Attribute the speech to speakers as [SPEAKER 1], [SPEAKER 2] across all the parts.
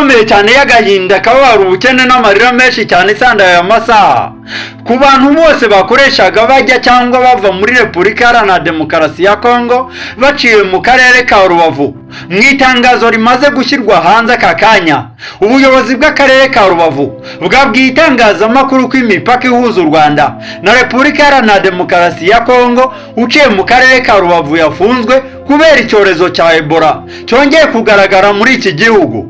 [SPEAKER 1] ikomeye cyane y'agahinda, kababara, ubukene n'amarira menshi cyane isandaye aya masaha ku bantu bose bakoreshaga bajya cyangwa bava muri Repubulika Iharanira Demokarasi ya Kongo baciye mu karere ka Rubavu. Mu itangazo rimaze gushyirwa hanze aka kanya, ubuyobozi bw'akarere ka Rubavu bwabwiye itangazamakuru ko imipaka ihuza u Rwanda na Repubulika Iharanira Demokarasi ya Kongo uciye mu karere ka Rubavu yafunzwe kubera icyorezo cya Ebola cyongeye kugaragara muri iki gihugu.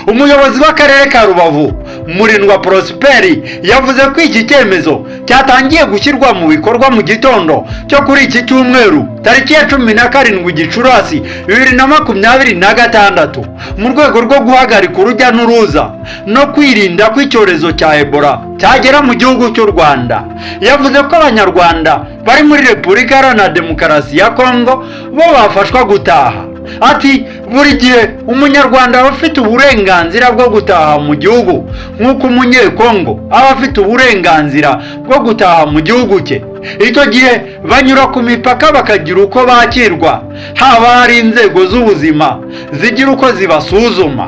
[SPEAKER 1] Umuyobozi w'akarere ka Rubavu, Murindwa Prosperi, yavuze ko iki cyemezo cyatangiye gushyirwa mu bikorwa mu gitondo cyo kuri iki cyumweru, tariki ya 17 Gicurasi 2026, mu rwego rwo guhagarika urujya n'uruza no kwirinda ko icyorezo cya Ebola cyagera mu gihugu cy'u Rwanda. Yavuze ko Abanyarwanda bari muri Repubulika Iharanira Demokarasi ya Kongo bo bafashwa gutaha. Ati: "Buri gihe Umunyarwanda aba afite uburenganzira bwo gutaha mu gihugu nk'uko Umunyekongo aba afite uburenganzira bwo gutaha mu gihugu cye. Icyo gihe banyura ku mipaka bakagira uko bakirwa, haba hari inzego z'ubuzima zigira uko zibasuzuma."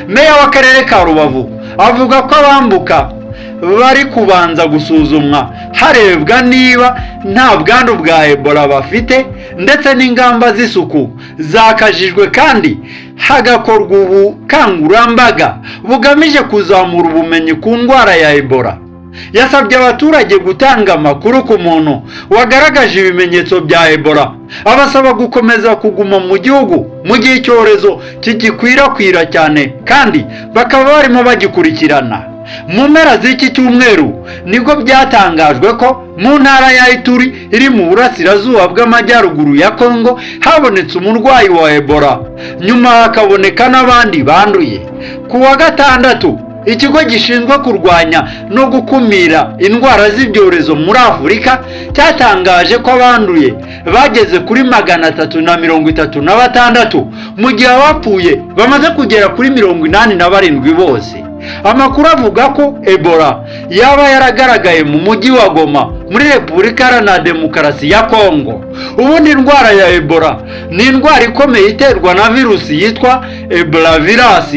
[SPEAKER 1] Meya w'akarere ka Rubavu avuga ko abambuka bari kubanza gusuzumwa harebwa niba nta bwandu bwa Ebola bafite, ndetse n'ingamba z'isuku zakajijwe kandi hagakorwa ubukangurambaga bugamije kuzamura ubumenyi ku ndwara ya Ebola. Yasabye abaturage gutanga amakuru ku muntu wagaragaje ibimenyetso bya Ebola, abasaba gukomeza kuguma mu gihugu mu gihe icyorezo kigikwirakwira cyane kandi bakaba barimo bagikurikirana. Mu mpera z'iki cyumweru nibwo byatangajwe ko mu ntara ya Ituri iri mu burasirazuba bw'amajyaruguru ya Kongo habonetse umurwayi wa Ebola, nyuma hakaboneka n'abandi banduye. Ku wa gatandatu, ikigo gishinzwe kurwanya no gukumira indwara z'ibyorezo muri Afurika cyatangaje ko abanduye bageze kuri 336, mu gihe abapfuye bamaze kugera kuri 87 bose. Amakuru avuga ko Ebola yaba yaragaragaye mu mujyi wa Goma muri Repubulika Iharanira Demokarasi ya Kongo. Ubundi indwara ya Ebola ni indwara ikomeye iterwa na virusi yitwa Ebola virus.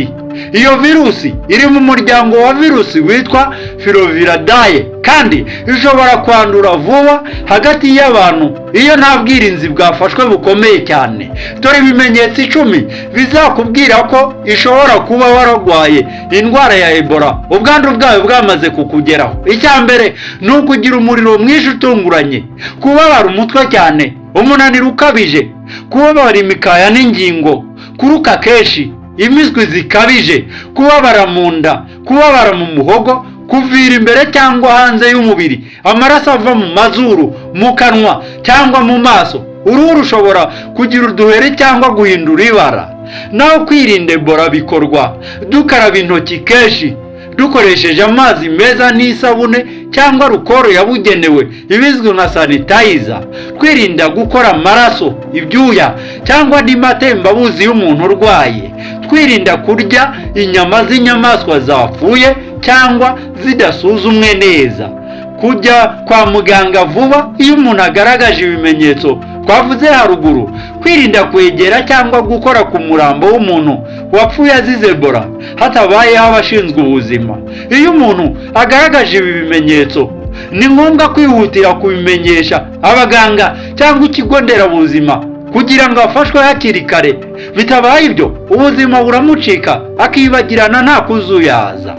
[SPEAKER 1] Iyo virusi iri mu muryango wa virusi witwa Filoviridae kandi ishobora kwandura vuba hagati y'abantu iyo nta bwirinzi bwafashwe bukomeye cyane. Dore ibimenyetso 10 bizakubwira ko ishobora kuba wararwaye indwara ya Ebola, ubwandu bwayo bwamaze kukugeraho. Icya mbere ni ukugira umuriro mwinshi utunguranye, kubabara umutwe cyane, umunaniro ukabije, kubabara imikaya n'ingingo, kuruka kenshi, impiswi zikabije, kubabara mu nda, kubabara mu muhogo, kuvira imbere cyangwa hanze y'umubiri, amaraso ava mu mazuru, mu kanwa cyangwa mu maso, uruhu rushobora kugira uduheri cyangwa guhindura ibara. Naho kwirinda Ebola bikorwa dukaraba intoki kenshi dukoresheje amazi meza n'isabune cyangwa alukoro yabugenewe ibizwi nka sanitizer, twirinda gukora amaraso, ibyuya cyangwa andi matembabuzi y'umuntu urwaye, twirinda kurya inyama z'inyamaswa zapfuye cyangwa zidasuzumwe neza, kujya kwa muganga vuba iyo umuntu agaragaje ibimenyetso twavuze haruguru, kwirinda kwegera cyangwa gukora ku murambo w'umuntu wapfuye azize Ebola hatabayeho abashinzwe ubuzima. Iyo umuntu agaragaje ibi bimenyetso, ni ngombwa kwihutira kubimenyesha abaganga cyangwa ikigo nderabuzima kugira ngo afashwe hakiri kare. Bitabaye ibyo, ubuzima buramucika akibagirana nta kuzuyaza.